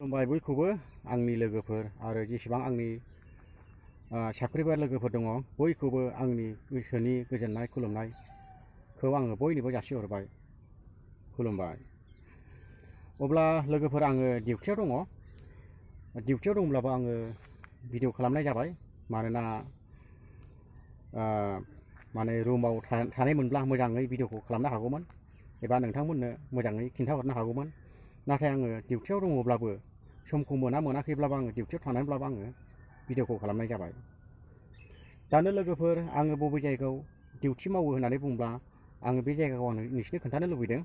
खुलुमबाय बयखौबो आंनि लोगोफोर आरो जेसेबां आंनि साख्रिबा लोगोफोर दङ बयखौबो आंनि गोसोनि गोजोननाय खुलुमनायखौ आङो बयनोबो जासिहरबाय। खुलुमबाय। अब्ला लोगोफोर आङो डिउटियाव दङ। डिउटियाव दंब्लाबो आङो भिडिअ खालामनाय जाबाय मानोना माने रुमाव थानाय मोनब्ला मोजाङै भिडिअखौ खालामनो हागौमोन एबा नोंथांमोननो मोजाङै खिन्थाहरनो हागौमोन। नाथाय आङो डिउटियाव दङब्लाबो समखौ मोनाखैब्लाबो आङो डिउटियाव थानानैब्लाबो आङो भिडिअखौ खालामनाय जाबाय। दानो लोगोफोर आङो बबे जायगायाव डिउटि मावो होननानै बुंब्ला आङो बे जायगाखौ आं नोंसिनो खोन्थानो लुबैदों।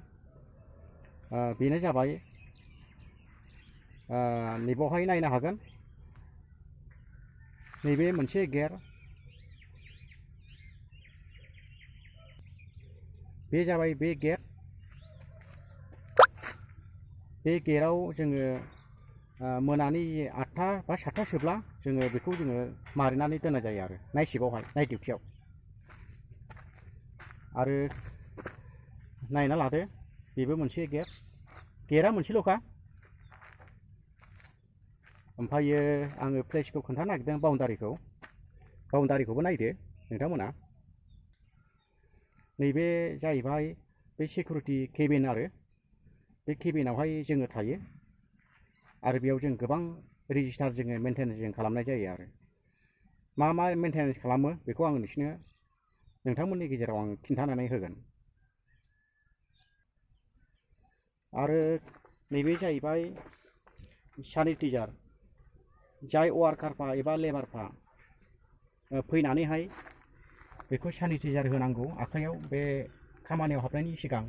बेनो जाबाय नैबावहाय नायनो हागोन। नैबे मोनसे गेट, बे जाबाय बे गेट। बे गेटआव जोङो मोनानि 8टा बा 7टा सोब्ला जोङो बेखौ जोङो मारिनानै दोननाय जायो आरो नाइट शिफ्टआवहाय, नाइट डिउटियाव। आरो नायना लादो, बेबो मोनसे गेट। गेटआ मोनसेल'खा। ओमफ्रायो आङो प्लेसखौ खोन्थानो नागिरदों, बाउन्डारिखौबो नायदो नोंथांमोना। नैबे जाहैबाय बे सिकिउरिटि केबिन आरो बे केबिनावहाय जोङो थायो आरो बेयाव जों गोबां रेजिस्टार जोङो मेनटेनेन्स जों खालामनाय जायो आरो मा मेनटेनेन्स खालामो बेखौ आं नोंथांमोननि गेजेराव आं खिन्थानानै होगोन। आरो नैबे जाहैबाय सानिटाइजार, जाय वार्कारफा एबा लेबारफा फैनानैहाय बेखौ सानिटाइजार होनांगौ आखाइयाव। बे खामानियाव हाबनायनि सिगां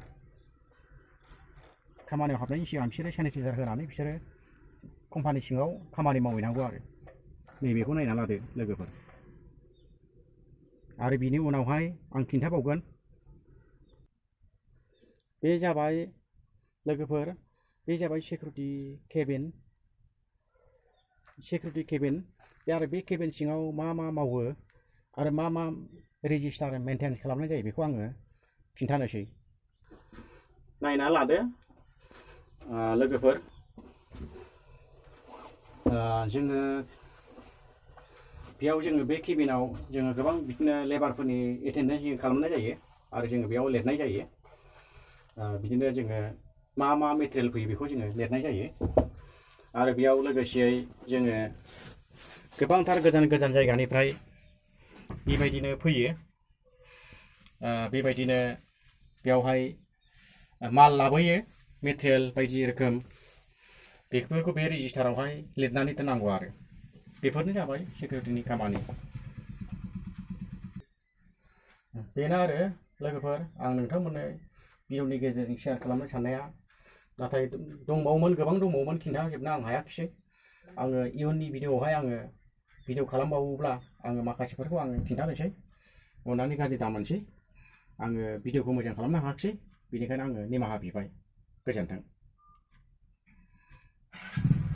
बिसोरो सानिटाइजार होनानै बिसोरो कम्पानि सिङाव खामानि मावहैनांगौ आरो नैबेखौ नायना लादो लोगोफोर। आरो बिनि उनावहाय आं खिन्थाबावगोन, बे जाबाय लोगोफोर, बे जाबाय सिकिउरिटि केबिन। आरो बे केबिन सिङाव मा मावो आरो मा रेजिस्टार मेनटेन खालामनाय जायो बेखौ आङो खिन्थानोसै। नायना लादो लोगोफोर। जोङो बे केबिनाव जोङो गोबां बिदिनो लेबारफोरनि एटेन्डेन्स जों खालामनाय जायो आरो जोङो बेयाव लिरनाय जायो। बिदिनो जोङो मा मेटेरियेल फैयो बेखौ जोङो लिरनाय जायो। आरो बेयाव लोगोसेयै जोङो गोबांथार गोजान जायगानिफ्राय बेबायदिनो फैयो। बेबायदिनो बेयावहाय माल लाबोयो, मेटेरियेल बायदि रोखोम। बेफोरखौ बे रेजिस्टारावहाय लिरनानै दोननांगौ आरो बेफोरनो जाबाय सिकिउरिटिनि खामानि। बेनो आरो लोगोफोर आं नोंथांमोननो भिडिअनि गेजेरजों शेयार खालामनो साननाया। नाथाय गोबां दंबावोमोन, खिन्थाजोबनो आं हायाखिसै। आङो इयुननि भिडिअआवहाय आङो भिडिअ खालामबावोब्ला आङो माखासेफोरखौ आङो खिन्थानोसै। अननानै गाज्रि दामोनसै। आङो भिडिअखौ मोजां खालामनो हायाखिसै, बेनिखायनो आङो निमाहा बिबाय। गोजोन्थों।